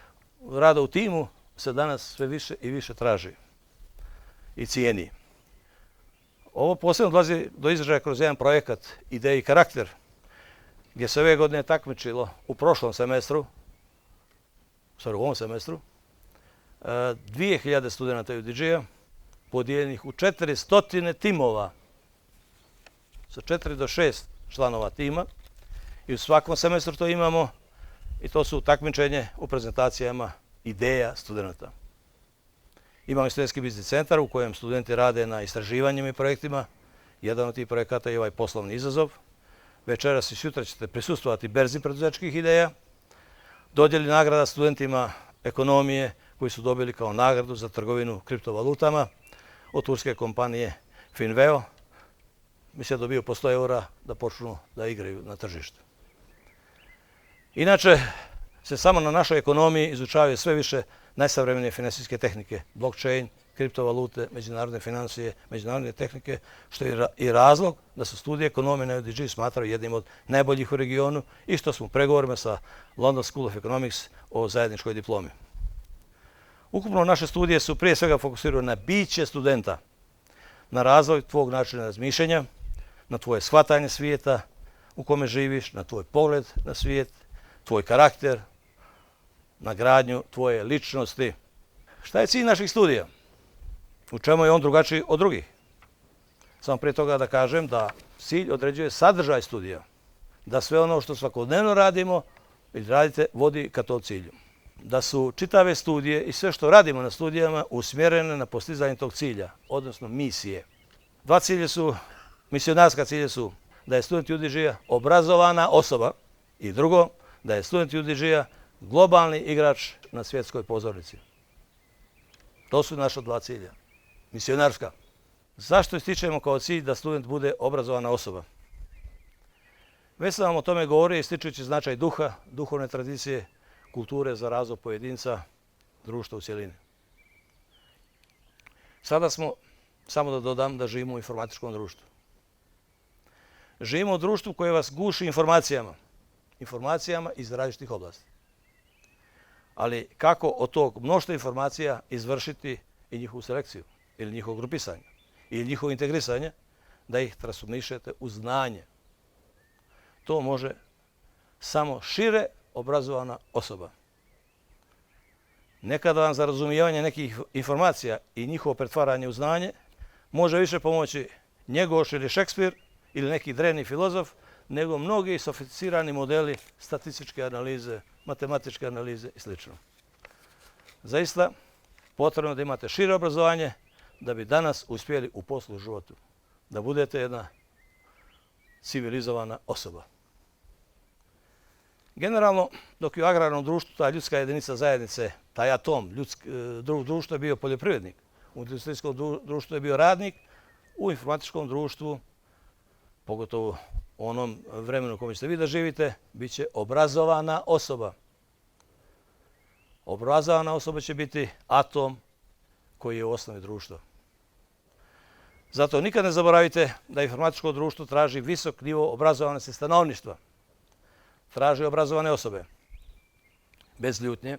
rada u timu se danas sve više i više traži i cijeni. Ovo posebno dolazi do izražaja kroz jedan projekat Ideja i karakter, gdje se ove godine takmičilo u prošlom semestru, u ovom semestru, 2000 studenta UDG-a podijeljenih u 400 timova sa 4 do 6 članova tima i u svakom semestru to imamo i to su takmičenje u prezentacijama ideja studenta. Imamo studentski biznis centar u kojem studenti rade na istraživanjima i projektima. Jedan od tih projekata je ovaj poslovni izazov. Večeras i sutra ćete prisustvovati berzi preduzetničkih ideja, dodjeli nagrada studentima ekonomije koji su dobili kao nagradu za trgovinu kriptovalutama od turske kompanije Finveo mislim da dobiju po 100 eura da počnu da igraju na tržištu. Inače, se samo na našoj ekonomiji izučavaju sve više najsavremenije finansijske tehnike, blockchain, kriptovalute, međunarodne financije, međunarodne tehnike, što je i razlog da se studije ekonomije na UDG smatraju jednim od najboljih u regionu i što smo u pregovorima sa London School of Economics o zajedničkoj diplomi. Ukupno naše studije su prije svega fokusirane na biće studenta, na razvoj tvog načina razmišljanja, na tvoje shvatanje svijeta u kome živiš, na tvoj pogled na svijet, tvoj karakter, na gradnju tvoje ličnosti. Šta je cilj naših studija? U čemu je on drugačiji od drugih? Samo prije toga da kažem da cilj određuje sadržaj studija. Da sve ono što svakodnevno radimo ili radite vodi ka tom cilju. Da su čitave studije i sve što radimo na studijama usmjerene na postizanje tog cilja, odnosno misije. Dva cilja su, misionarska cilja su da je student UDG-a obrazovana osoba i drugo, da je student UDG-a globalni igrač na svjetskoj pozornici. To su naša dva cilja. Misionarska. Zašto ističemo kao cilj da student bude obrazovana osoba? Već sam vam o tome govorio ističujući značaj duha, duhovne tradicije, kulture za razvoj pojedinca, društva u cjelini. Sada smo, samo da dodam, da živimo u informatičkom društvu. Živimo u društvu koje vas guši informacijama iz različitih oblasti. Ali kako od tog mnoštva informacija izvršiti i njihovu selekciju, ili njihovo grupisanje, ili njihovo integrisanje, da ih transformišete u znanje. To može samo šire obrazovana osoba. Nekada vam za razumijevanje nekih informacija i njihovo pretvaranje u znanje može više pomoći Njegoš ili Šekspir ili neki drevni filozof, nego mnogi sofisticirani modeli statističke analize, matematičke analize i sl. Zaista, potrebno da imate šire obrazovanje da bi danas uspjeli u poslu u životu. Da budete jedna civilizovana osoba. Generalno, dok je u agrarnom društvu ta ljudska jedinica zajednice, taj atom, društvo je bio poljoprivrednik, u industrijskom društvu je bio radnik, u informatičkom društvu, pogotovo u onom vremenu u kojem ćete vi da živite, bit će obrazovana osoba. Obrazovana osoba će biti atom koji je u osnovi društva. Zato nikad ne zaboravite da informatičko društvo traži visok nivo obrazovanosti stanovništva. Traži obrazovane osobe. Bez ljutnje,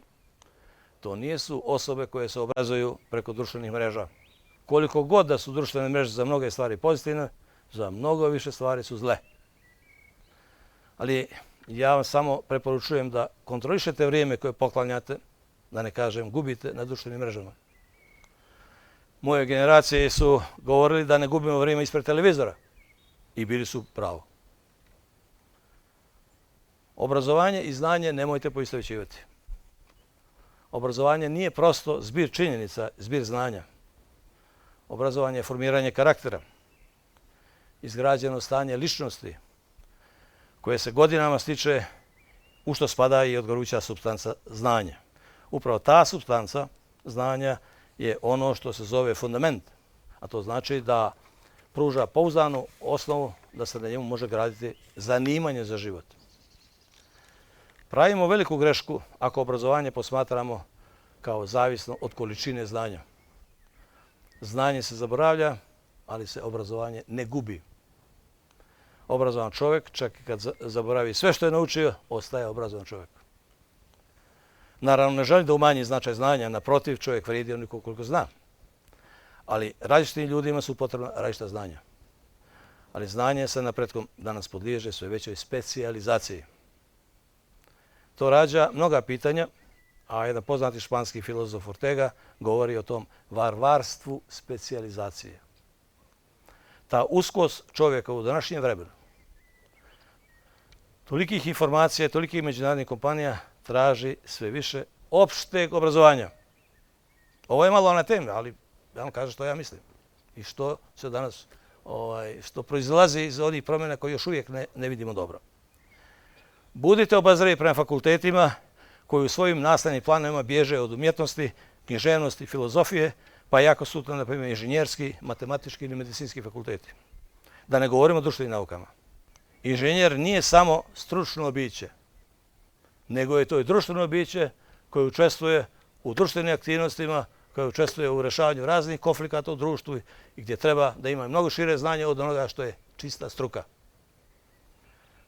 to nisu osobe koje se obrazuju preko društvenih mreža. Koliko god da su društvene mreže za mnoge stvari pozitivne, za mnogo više stvari su zle. Ali ja vam samo preporučujem da kontrolišete vrijeme koje poklanjate, da ne kažem gubite na društvenim mrežama. Moje generacije su govorili da ne gubimo vrijeme ispred televizora i bili su pravo. Obrazovanje i znanje nemojte poistovjećivati. Obrazovanje nije prosto zbir činjenica, zbir znanja. Obrazovanje je formiranje karaktera, izgrađeno stanje ličnosti, koje se godinama stiče, u što spada i odgorujuća supstanca znanja. Upravo ta supstanca znanja je ono što se zove fundament, a to znači da pruža pouzdanu osnovu da se na njemu može graditi zanimanje za život. Pravimo veliku grešku ako obrazovanje posmatramo kao zavisno od količine znanja. Znanje se zaboravlja, ali se obrazovanje ne gubi. Obrazovan čovjek, čak i kad zaboravi sve što je naučio, ostaje obrazovan čovjek. Naravno, ne želim da umanji značaj znanja, naprotiv, čovjek vrijedi onoliko koliko zna. Ali različitim ljudima su potrebna različita znanja. Ali znanje se napretkom danas podliježe sve većoj specijalizaciji. To rađa mnoga pitanja, a jedan poznati španski filozof Ortega govori o tom varvarstvu specijalizacije. Ta uskost čovjeka u današnjem vremenu, tolikih informacija, tolikih međunarodnih kompanija traži sve više opšteg obrazovanja. Ovo je malo na temi, ali ja vam kažem što ja mislim i što se danas, što proizlazi iz onih promjena koje još uvijek ne vidimo dobro. Budite obazrivi prema fakultetima koji u svojim nastavnim planovima bježe od umjetnosti, književnosti, filozofije, pa jako su to, na primjer, inženjerski, matematički ili medicinski fakulteti. Da ne govorimo o društvenim naukama. Inženjer nije samo stručno biće, nego je to i društveno biće koje učestvuje u društvenim aktivnostima, koje učestvuje u rješavanju raznih konflikata u društvu i gdje treba da ima mnogo šire znanje od onoga što je čista struka.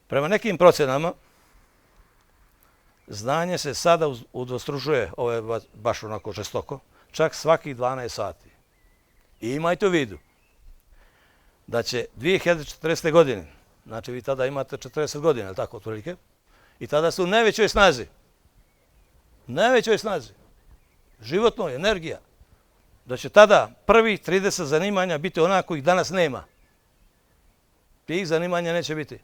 Prema nekim procjenama, znanje se sada udvostručuje, ovo je baš onako žestoko, čak svakih 12 sati. I imajte u vidu da će 2040. godine, znači vi tada imate 40 godina, ali tako otprilike, i tada su u najvećoj snazi, životnoj, energija, da će tada prvih 30 zanimanja biti onako kojih danas nema. Tih zanimanja neće biti.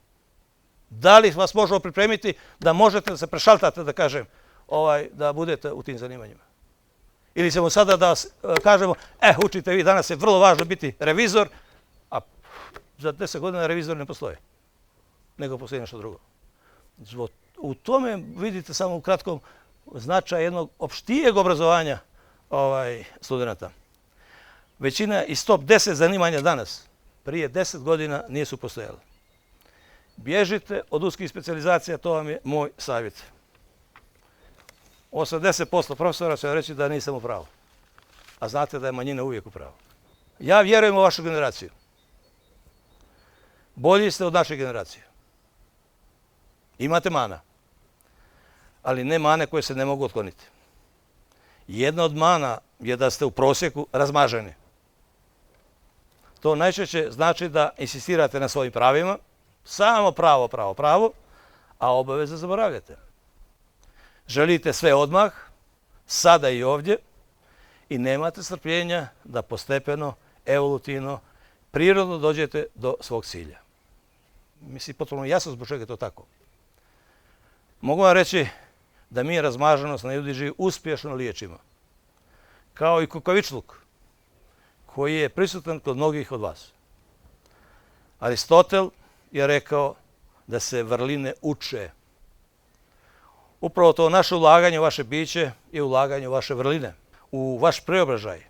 Da li vas možemo pripremiti da možete da se prešaltate, da kažem, da budete u tim zanimanjima? Ili ćemo sada da kažemo, učite vi, danas je vrlo važno biti revizor, a za 10 godina revizor ne postoje, nego postoji nešto drugo. U tome vidite samo u kratkom značaj jednog opštijeg obrazovanja studenta. Većina iz top 10 zanimanja danas, prije 10 godina nisu postojale. Bježite od uskih specijalizacija, to vam je moj savjet. 80% profesora će reći da nisam u pravu, a znate da je manjina uvijek u pravu. Ja vjerujem u vašu generaciju. Bolji ste od naše generacije. Imate mana, ali ne mane koje se ne mogu otkloniti. Jedna od mana je da ste u prosjeku razmaženi. To najčešće znači da insistirate na svojim pravima, samo pravo, a obaveze zaboravljate. Želite sve odmah, sada i ovdje, i nemate strpljenja da postepeno, evolutivno, prirodno dođete do svog cilja. Mislim, potpuno jasno zbog čega je to tako. Mogu vam reći da mi razmaženost na UDG uspješno liječimo, kao i kukavičluk, koji je prisutan kod mnogih od vas. Aristotel je rekao da se vrline uče. Upravo to naše ulaganje u vaše biće je ulaganje u vaše vrline, u vaš preobražaj.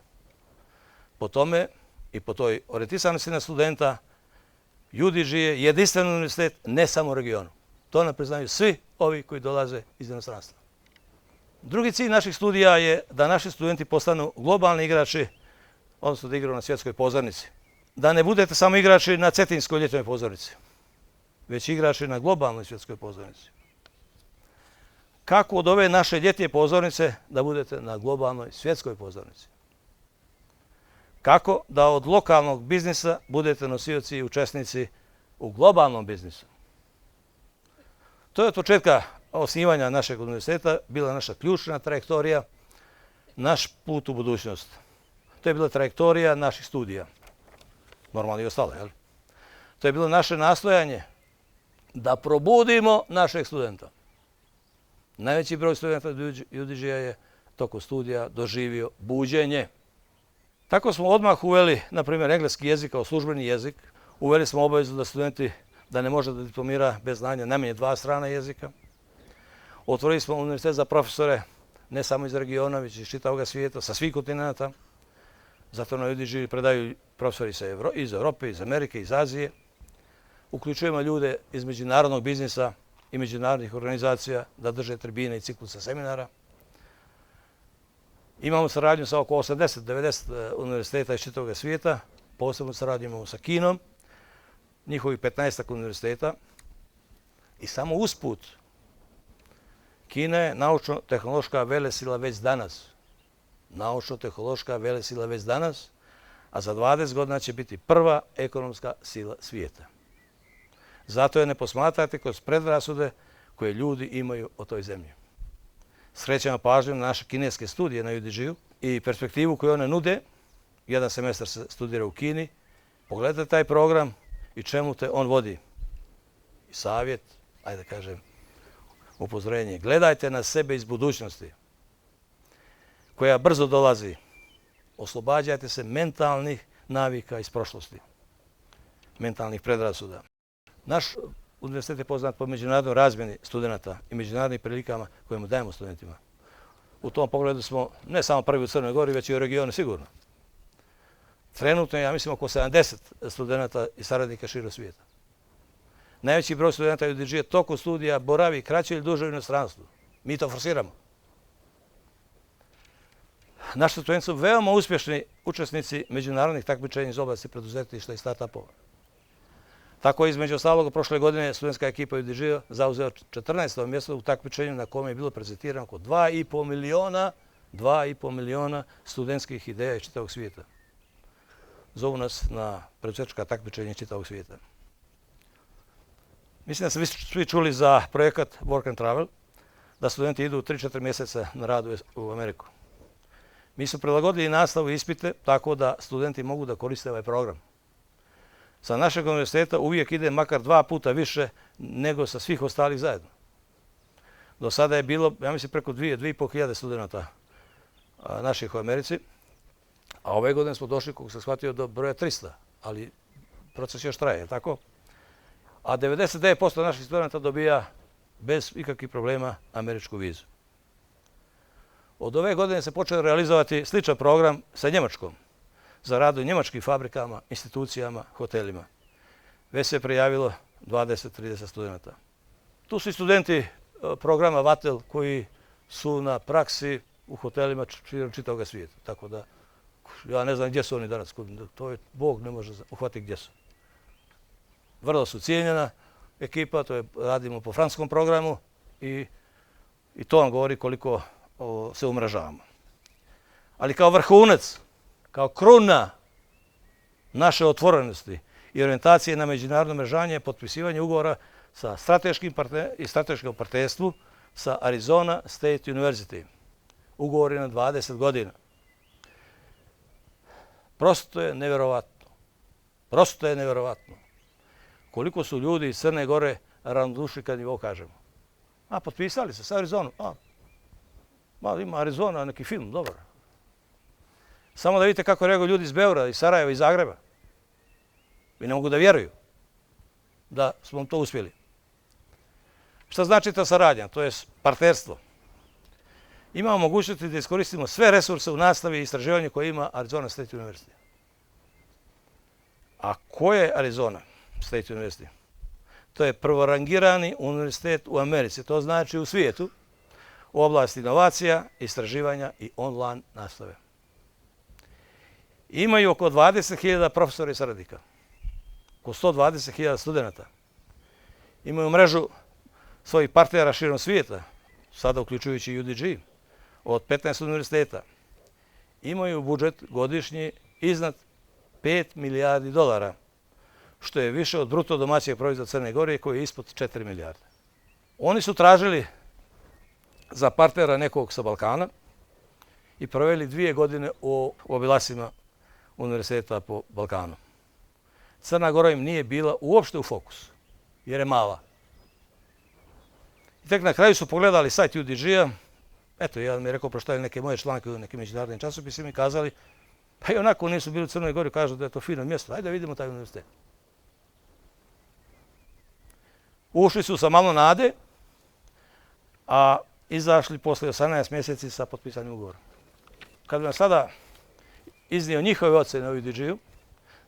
Po tome i po toj orijentisanosti na studenta, UDG je jedinstven univerzitet ne samo u regionu. To nam priznaju svi ovi koji dolaze iz inostranstva. Drugi cilj naših studija je da naši studenti postanu globalni igrači, odnosno da igraju na svjetskoj pozornici. Da ne budete samo igrači na cetinskoj ljetnoj pozornici, već igrači na globalnoj svjetskoj pozornici. Kako od ove naše ljetnje pozornice da budete na globalnoj svjetskoj pozornici? Kako da od lokalnog biznisa budete nosioci i učesnici u globalnom biznisu? To je od početka osnivanja našeg univerziteta bila naša ključna trajektorija, naš put u budućnost. To je bila trajektorija naših studija, normalno i ostale, jel? To je bilo naše nastojanje da probudimo našeg studenta. Najveći broj studenta UDG-a je tokom studija doživio buđenje. Tako smo odmah uveli, na primjer, engleski jezik kao službeni jezik. Uveli smo obavezu da studenti da ne može da diplomira bez znanja najmanje 2 strana jezika. Otvorili smo univerzitet za profesore, ne samo iz regiona, već iz čitavog svijeta, sa svih kontinenta. Zato na UDG predaju profesori iz Europe, iz Amerike, iz Azije. Uključujemo ljude iz međunarodnog biznisa i međunarodnih organizacija da drže tribine i ciklusa seminara. Imamo saradnju sa oko 80-90 univerziteta iz čitavog svijeta. Posebno saradnju imamo sa Kinom, njihovih 15 univerziteta. I samo usput, Kina je naučno-tehnološka velesila već danas. Naučno-tehnološka velesila već danas, a za 20 godina će biti prva ekonomska sila svijeta. Zato je ne posmatrate kroz predrasude koje ljudi imaju o toj zemlji. Skrećemo pažnju na naše kineske studije na UDG-u i perspektivu koju one nude. Jedan semestar se studira u Kini. Pogledajte taj program i čemu te on vodi. I savjet, ajde kažem, upozorenje. Gledajte na sebe iz budućnosti, koja brzo dolazi. Oslobađajte se mentalnih navika iz prošlosti, mentalnih predrasuda. Naš univerzitet je poznat po međunarodnoj razmjeni studenta i međunarodnim prilikama koje mu dajemo studentima. U tom pogledu smo ne samo prvi u Crnoj Gori, već i u regionu sigurno. Trenutno je, ja mislim, oko 70 studenta i saradnika širom svijeta. Najveći broj studenta UDG tokom studija boravi kraće ili duže u inostranstvu. Mi to forsiramo. Naši studenti su veoma uspješni učesnici međunarodnih takmičenja iz oblasti preduzetništva i start-upova. Tako je između ostalog prošle godine studentska ekipa UDG zauzela 14. mjesto u takmičenju na kome je bilo prezentirano oko 2,5 miliona studentskih ideja iz čitavog svijeta. Zovu nas na preduzetnička takmičenja iz čitavog svijeta. Mislim da ste svi čuli za projekat Work and Travel, da studenti idu 3-4 mjeseca na rad u Ameriku. Mi smo prilagodili nastavu i ispite tako da studenti mogu da koriste ovaj program. Sa našeg univerziteta uvijek ide makar 2 puta više nego sa svih ostalih zajedno. Do sada je bilo, ja mislim, preko 2,5 hiljade studenta naših u Americi, a ove godine smo došli, kako sam shvatio, do broja 300, ali proces još traje, tako? A 99% naših studenta dobija bez ikakvih problema američku vizu. Od ove godine se počeo realizovati sličan program sa Njemačkom za rad u njemačkim fabrikama, institucijama, hotelima. Već se prijavilo 20-30 studenta. Tu su i studenti programa Vatel koji su na praksi u hotelima čitavog svijeta. Tako da ja ne znam gdje su oni danas. To je Bog ne može uhvatiti gdje su. Vrlo su cijenjena ekipa, to je radimo po francuskom programu i to vam govori koliko se umrežavamo. Ali kao vrhunac, kao kruna naše otvorenosti i orijentacije na međunarodno mrežanje je potpisivanje ugovora sa strateškim partnerstvu sa Arizona State University. Ugovor je na 20 godina. Prosto je nevjerovatno. Prosto je nevjerovatno. Koliko su ljudi iz Crne Gore ravnodušni kad im ovo kažemo. A, potpisali se sa Arizonom. Ima Arizona, neki film, dobro. Samo da vidite kako reaguju ljudi iz Beograda, iz Sarajeva, iz Zagreba. I ne mogu da vjeruju da smo to uspjeli. Šta znači ta saradnja? To je partnerstvo. Imamo mogućnosti da iskoristimo sve resurse u nastavi i istraživanju koje ima Arizona State University. A ko je Arizona State University? To je prvorangirani univerzitet u Americi, to znači u svijetu, u oblasti inovacija, istraživanja i online nastave. Imaju oko 20.000 profesora i saradnika, oko 120.000 studenta. Imaju mrežu svojih partnera širom svijeta, sada uključujući i UDG, od 15 univerziteta. Imaju budžet godišnji iznad 5 milijardi dolara, što je više od bruto domaćeg proizvoda Crne Gore koji je ispod 4 milijarde. Oni su tražili za partnera nekog sa Balkana i proveli 2 godine u obilascima univerziteta po Balkanu. Crna Gora im nije bila uopšte u fokusu, jer je mala. I tek na kraju su pogledali sajt UDG-a, eto, jedan mi je rekao pročitali neke moje članke u nekim međunarodnim časopisima i kazali, pa i onako nisu bili u Crnoj Gori, kažu da je to fino mjesto, ajde da vidimo taj univerzitet. Ušli su sa malo nade, a izašli posle 18 mjeseci sa potpisanim ugovorom. Kad bi vam sada iznio njihove ocene u UDG-u,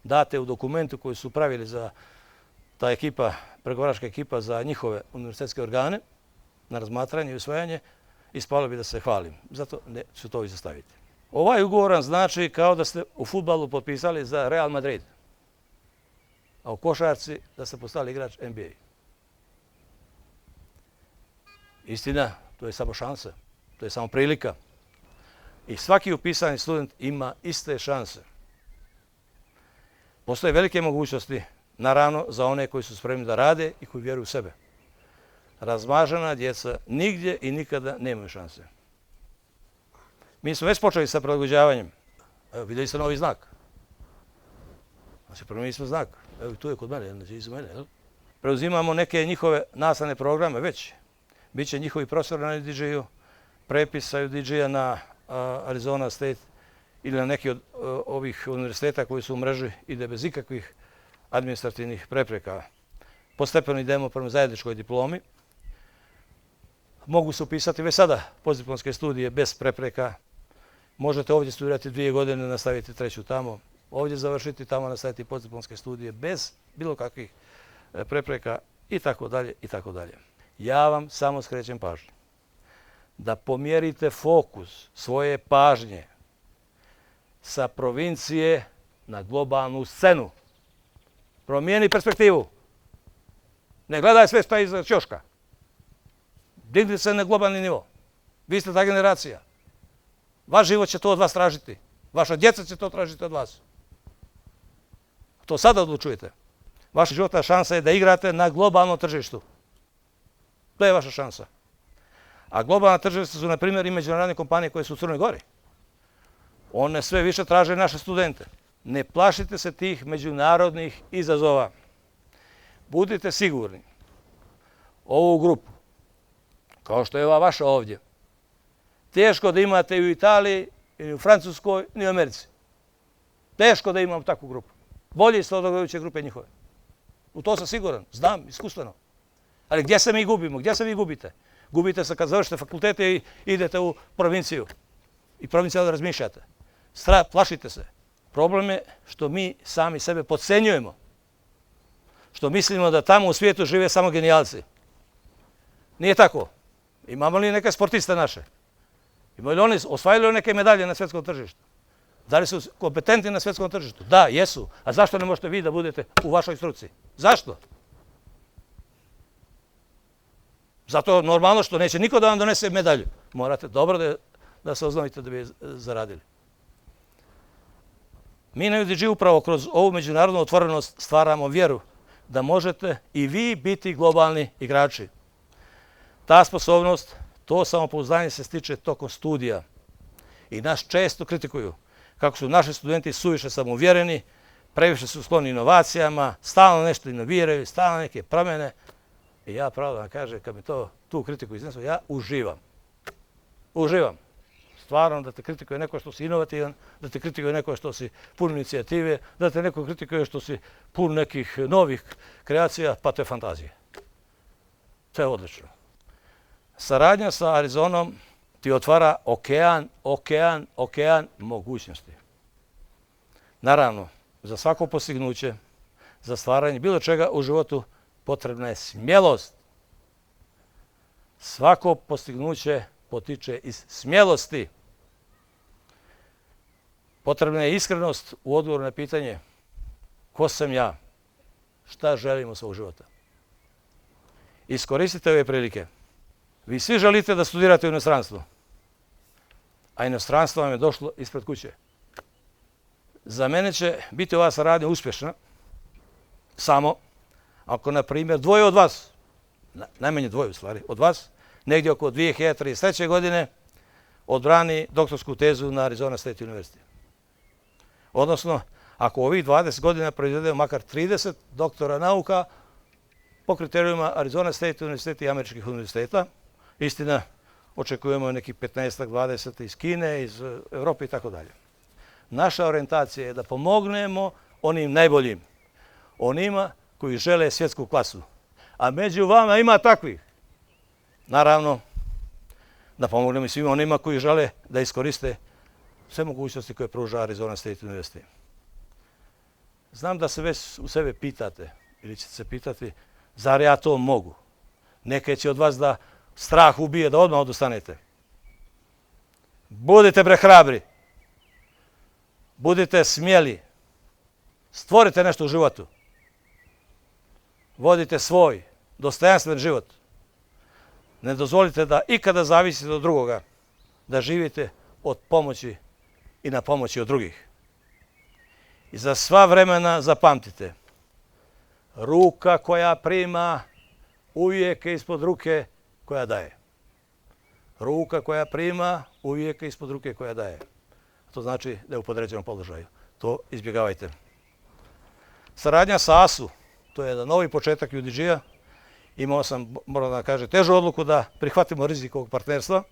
date u dokumentu koji su pravili za ta ekipa, pregovaračka ekipa za njihove univerzitetske organe, na razmatranje i usvajanje, ispalo bi da se hvalim. Zato ću to izostaviti. Ovaj ugovor znači kao da ste u fudbalu potpisali za Real Madrid, a u košarci da ste postali igrač NBA. Istina, to je samo šansa, to je samo prilika. I svaki upisani student ima iste šanse. Postoje velike mogućnosti, naravno, za one koji su spremni da rade i koji vjeruju u sebe. Razmažena djeca nigdje i nikada nemaju šanse. Mi smo već počeli sa prilagođavanjem. Evo, vidjeli ste novi znak. Znači, promijenili smo znak. Evo, tu je kod mene, znači iza mene. Preuzimamo neke njihove nastavne programe već. Biće njihovi profesori na UDG-u, prepis sa UDG-a na Arizona State ili na neki od ovih univerziteta koji su u mreži, ide bez ikakvih administrativnih prepreka. Postepeno idemo prema zajedničkoj diplomi. Mogu se upisati već sada postdiplomske studije bez prepreka. Možete ovdje studirati 2 godine, nastaviti 3. tamo. ovdje završiti, tamo nastaviti postdiplomske studije bez bilo kakvih prepreka i tako dalje i tako dalje. Ja vam samo skrećem pažnju da pomjerite fokus svoje pažnje sa provincije na globalnu scenu. Promijeni perspektivu. Ne gledaj sve što je iza ćoška. Digni se na globalni nivo. Vi ste ta generacija. Vaš život će to od vas tražiti. Vaša djeca će to tražiti od vas. To sada odlučujete. Vaša životna šansa je da igrate na globalnom tržištu. To je vaša šansa. A globalna tržišta su, na primjer, i međunarodne kompanije koje su u Crnoj Gori. One sve više traže naše studente. Ne plašite se tih međunarodnih izazova. Budite sigurni. Ovu grupu, kao što je ova vaša ovdje, teško da imate i u Italiji, ni u Francuskoj, ni u Americi. Teško da imamo takvu grupu. Bolji ste od odgovarajuće grupe njihove. U to sam siguran, znam, iskustveno. Ali gdje se mi gubimo? Gdje se vi gubite? Gubite se kad završite fakultete i idete u provinciju. I provincijalno razmišljate. Plašite se. Problem je što mi sami sebe podcenjujemo. Što mislimo da tamo u svijetu žive samo genijalci. Nije tako. Imamo li neke sportiste naše? Imaju li oni osvajali neke medalje na svjetskom tržištu? Da li su kompetentni na svjetskom tržištu? Da, jesu. A zašto ne možete vi da budete u vašoj struci? Zašto? Zato normalno što neće niko da vam donese medalju. Morate dobro da se oznovite da bi je zaradili. Mi na UDG upravo kroz ovu međunarodnu otvorenost stvaramo vjeru da možete i vi biti globalni igrači. Ta sposobnost, to samopouzdanje se stiče tokom studija. I nas često kritikuju kako su naši studenti suviše samouvjereni, previše su skloni inovacijama, stalno nešto inoviraju, stalno neke promjene. I ja pravo da vam kažem, kad mi tu kritiku iznesu, ja uživam. Uživam. Stvarno da te kritikuje neko što si inovativan, da te kritikuje neko što si pun inicijative, da te neko kritikuje što si pun nekih novih kreacija, pa to je fantazija. To je odlično. Saradnja sa Arizonom ti otvara okean mogućnosti. Naravno, za svako postignuće, za stvaranje bilo čega u životu potrebna je smjelost. Svako postignuće potiče iz smjelosti. Potrebna je iskrenost u odgovoru na pitanje ko sam ja, šta želim od svog života. Iskoristite ove prilike. Vi svi želite da studirate u inostranstvu, a inostranstvo vam je došlo ispred kuće. Za mene će biti ova saradnja uspješna samo ako, na primjer, dvoje od vas, najmanje dvoje u stvari, od vas, negdje oko 2033. godine odbrani doktorsku tezu na Arizona State University. Odnosno, ako ovih 20 godina proizvedemo makar 30 doktora nauka po kriterijuma Arizona State University i američkih univerziteta, istina, očekujemo nekih 15-20 iz Kine, iz Europe i tako dalje. Naša orijentacija je da pomognemo onim najboljim, onima koji žele svjetsku klasu. A među vama ima takvih. Naravno, da pomognemo i svima onima koji žele da iskoriste sve mogućnosti koje pruža Arizona State University. Znam da se već u sebe pitate, ili ćete se pitati, zar ja to mogu? Neke će od vas da strah ubije, da odmah odustanete. Budite bre hrabri. Budite smjeli. Stvorite nešto u životu. Vodite svoj dostojanstven život. Ne dozvolite da ikada zavisite od drugoga, da živite od pomoći i na pomoći od drugih. I za sva vremena zapamtite, ruka koja prima uvijek je ispod ruke koja daje. Ruka koja prima uvijek je ispod ruke koja daje. To znači da je u podređenom položaju. To izbjegavajte. Saradnja sa ASU, to je jedan novi početak UDG-a. Imao sam, moram da kažem, težu odluku da prihvatimo rizik ovog partnerstva,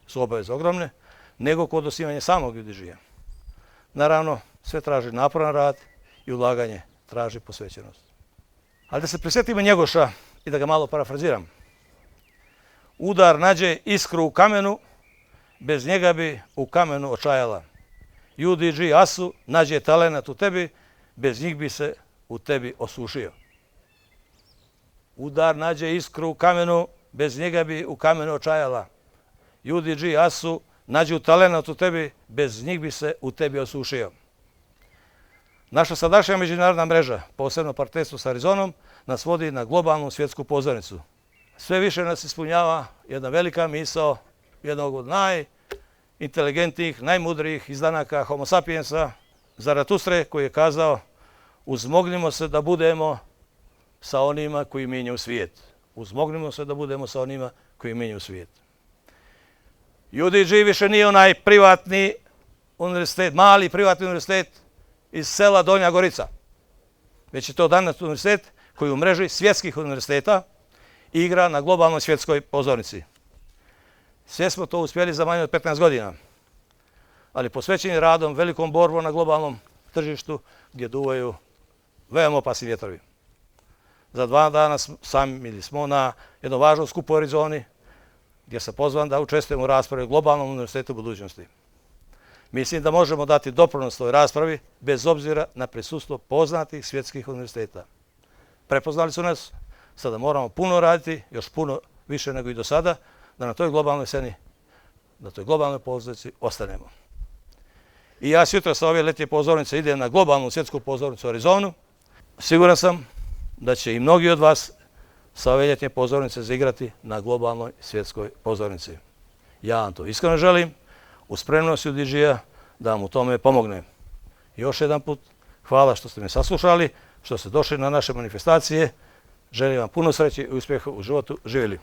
su obaveze ogromne, nego kod osnivanja samog UDG-a. Naravno, sve traži naporan rad i ulaganje traži posvećenost. Ali da se prisjetimo Njegoša i da ga malo parafraziram. Udar nađe iskru u kamenu, bez njega bi u kamenu očajala. UDG Asu nađe talenat u tebi, bez njih bi se u tebi osušio. Udar nađe iskru u kamenu, bez njega bi u kamenu očajala. UDG Asu nađu talenat u tebi, bez njih bi se u tebi osušio. Naša sadašnja međunarodna mreža, posebno partnerstvo s Arizonom, nas vodi na globalnu svjetsku pozornicu. Sve više nas ispunjava jedna velika misao jednog od najinteligentnijih, najmudrijih izdanaka Homo sapiensa, Zaratustre, koji je kazao: uzmognimo se da budemo sa onima koji mijenjaju svijet. Uzmognimo se da budemo sa onima koji mijenjaju svijet. UDG više nije onaj privatni univerzitet, mali privatni univerzitet iz sela Donja Gorica, već je to danas univerzitet koji u mreži svjetskih univerziteta igra na globalnoj svjetskoj pozornici. Sve smo to uspjeli za manje od 15 godina, ali posvećeni radom, velikom borbom na globalnom tržištu gdje duvaju veoma opasni vjetrovi. Za 2 dana smo na jednom važnom skupu u Arizoni, gdje sam pozvan da učestvujem u raspravi o globalnom univerzitetu budućnosti. Mislim da možemo dati doprinos toj raspravi bez obzira na prisustvo poznatih svjetskih univerziteta. Prepoznali su nas, sada moramo puno raditi, još puno više nego i do sada, da na toj globalnoj sceni, na toj globalnoj pozornici ostanemo. I ja sutra sa ove letnje pozornice idem na globalnu svjetsku pozornicu u Arizonu. Siguran sam da će i mnogi od vas sa ove ljetnje pozornice zaigrati na globalnoj svjetskoj pozornici. Ja vam to iskreno želim, u spremnosti UDG-a da vam u tome pomognem. Još jedan put, hvala što ste me saslušali, što ste došli na naše manifestacije. Želim vam puno sreće i uspjeha u životu. Živjeli!